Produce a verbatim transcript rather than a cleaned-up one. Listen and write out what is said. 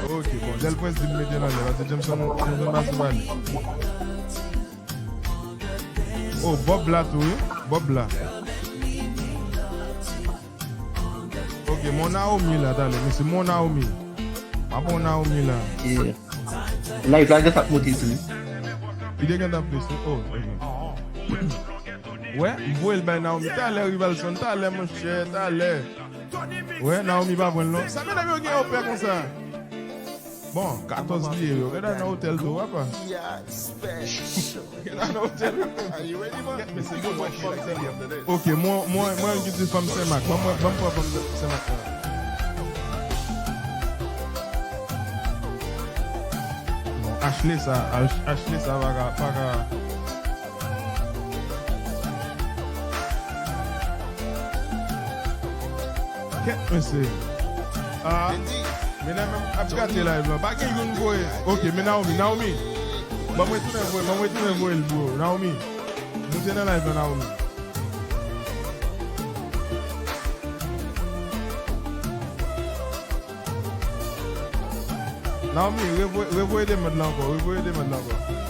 Ok, bon, Del Prince di l mete l anlè, paske Jameson, Jameson pa sou pale. Oh, Bob la tou, wi. Bob la. Ok, mon Naomi la, talè, mesye, mon Naomi. M ap pran Naomi la. Yeah. Live la, gentan ap monte tou. Li te gentan ap fese. Oh, ok. Wè, m voye l bay Naomi. Talè, Rivalson, talè, monchè, talè. Wè, Naomi pa pran l non. Sa medam yo gen opè konsa? Bon, katòz li ye yo. Gade nan otèl tou, papa. Gade nan otèl. Ok, mwen, mwen, mwen, mwen ki di fanm Senmak. Ban mwen, ban mwen pran fanm Senmak la. Bon, Ashley sa, Ash-, Ashley sa pa ka, pa ka. Kèt, mesye. Ah, men nan menm ap gate live la. Pa gen youn voye. Ok, men Naomi, Naomi. Ban mwen tounen voye, ban mwen tounen voye l, bro. Naomi. Moute nan live la, Naomi. Naomi, revoye, revoye demande la ankò, revoye demande la ankò.